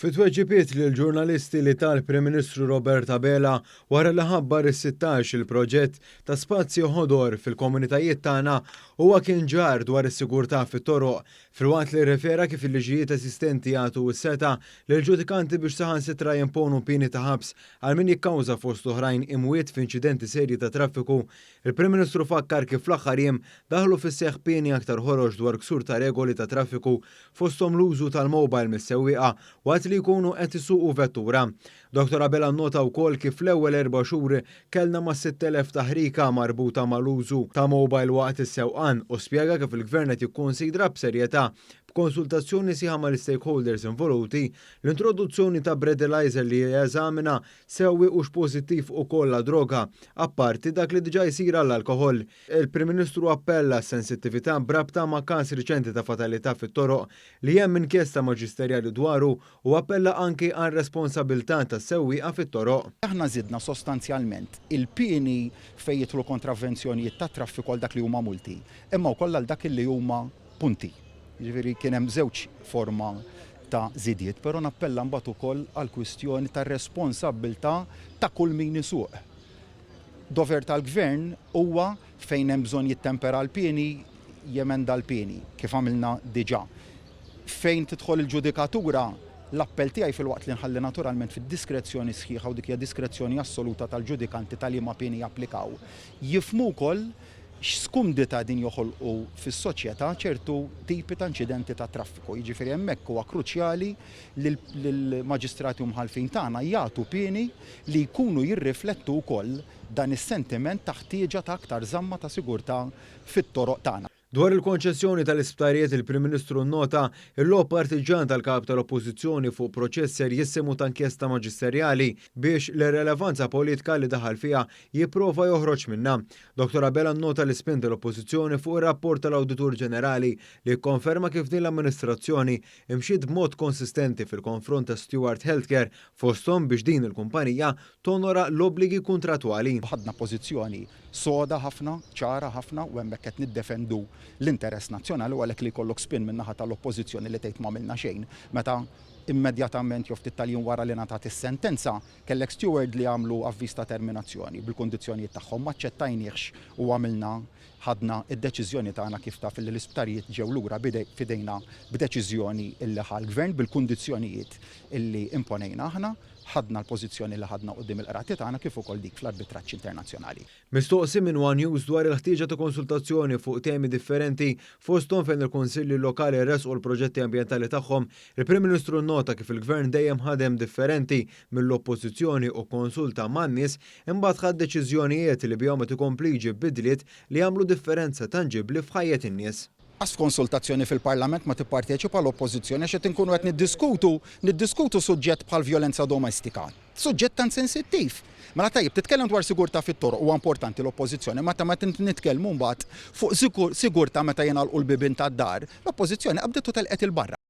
Fi tweġibiet lill-ġurnalisti li ta l-Prim Ministru Robert Abela wara li ħabbar is-16 il-proġett ta' spazji ħodor fil-komunitajiet tagħna, huwa kien ġar dwar is-sigurtà fit-toroq filwaqt li rrefera kif il-liġijiet eżistenti jagħtu s-setgħa lill-ġudikanti biex saħansitra jimponu pieni ta' ħabs għal min jikkawża fost oħrajn imwiet f'inċidenti serji ta' traffiku. Il-Prim Ministru fakkar kif fl-aħħar jiem daħlu fis-seħħ pieni aktar ħorox dwar ksur ta' regoli ta' traffiku fosthom l-użu tal-mobile mis-sewwieqa waqt li jkunu qed isuqu vettura. Dottor Abela nnota wkoll kif fl-ewwel erba' xhur kellna mas-6,000 taħrika marbuta mal-użu ta' mobile waqt is-sewqan u spjega kif il-Gvern qed jikkunsidra b'serjetà, b'konsultazzjoni sħiħa mal-istakeholders involuti, l-introduzzjoni ta' breathalyzer li jeżamina sewwieq hux pożittiv ukoll għad-droga, apparti dak li diġà jsir għall-alkoħol. Il-Prim Ministru appella għas-sensittività b'rabta ma' każ riċenti ta' fatalità fit-toroq li hemm inkjesta maġisterjali dwaru u appella anki għar-responsabilità tas-sewwieqa fit-toroq. Aħna żidna sostanzjalment il-pieni fejn jidħlu kontravvenzjonijiet tat-traffiku għal dak li huma multi, imma wkoll għal dak li huma punti. Jiġifieri kien hemm żewġ forma ta' żidiet, però nappella mbagħad ukoll għall-kwistjoni tar-responsabbiltà ta' kull min isuq. Dover tal-Gvern huwa fejn hemm bżonn jittempera l-pieni, jemenda l-pieni, kif għamilna diġà. Fejn tidħol il-ġudikatura, l-appell tiegħi filwaqt li nħalli naturalment fid-diskrezzjoni sħiħa u dik hija diskrezzjoni assoluta tal-ġudikanti ta' liema pieni japplikaw, jifhmu wkoll x'skumdità qegħdin joħolqu fis-soċjetà ċertu tipi ta' inċidenti tat-traffiku. Jiġifieri hemmhekk huwa kruċjali li l-maġistrati u mħallfin tagħna jagħtu pieni li jkunu jirriflettu wkoll dan is-sentiment ta' ħtieġa ta' aktar żamma ta' sigurtà fit-toroq tagħna. Dwar il-konċessjoni tal-isptarijiet il-Prim Ministru nnota l-logħob partiġġan tal-Kap tal-Oppożizzjoni fuq proċess serjissimu ta' inkjesta maġisterjali biex l-irrelevanza politika li daħal fiha jipprova joħroġ minnha. Dottor Abela nnota l-ispin tal-Oppożizzjoni fuq ir-rapport tal-Awditur Ġenerali li kkonferma kif din l-amministrazzjoni imxiet b'mod konsistenti fil-konfront ta' Steward Healthcare, fosthom biex din il-kumpanija tonora l-obbligi kuntrattwali. Ħadna pożizzjoni soda ħafna, ċara ħafna u hemmhekk qed niddefendu l-interess nazzjonali u għalhekk li jkollok spin min-naħa tal-Oppożizzjoni li tgħid m'għamilna xejn meta immedjatament jew ftit tal-jiem wara li ngħatat is-sentenza kellek Steward li għamlu avviż ta' terminazzjoni bil-kundizzjonijiet tagħhom m'aċċettajniehx u għamilna Ħadna d-deċiżjoni tagħna kif taf illi l-isptarijiet ġew lura f'idejna b'deċiżjoni illi ħa l-Gvern bil-kundizzjonijiet illi imponejna aħna. Ħadna l-pożizzjoni li ħadna quddiem il-qrati tagħna kif ukoll dik fl-arbitraġġ internazzjonali. Mistoqsi minn one News dwar il-ħtieġa ta' konsultazzjoni fuq temi differenti fosthom fejn il-kunsilli lokali ressqu l-proġetti ambjentali tagħhom, il-Prim Ministru nnota kif il-Gvern dejjem ħadem differenti mill-Oppożizzjoni u kkonsulta man-nies Imbagħad ħa deċiżjonijiet li bihom qed ikompli jġib bidliet li jagħmlu differenza tanġibbli f'ħajjet in-nies. Qas f'konsultazzjoni fil-Parlament ma tipparteċipa l-Oppożizzjoni għax qed inkunu qed niddiskutu niddiskutu suġġett bħall-vjolenza domestika. Suġġett tant sensittiv. Mela tajjeb, titkellem dwar sigurtà fit-toroq huwa importanti l-Oppożizzjoni, meta meta nitkellmu mbagħad fuq sigurtà meta jingħalqu l-bibien tad-dar, l-Oppożizzjoni qabdet u telqet 'il barra.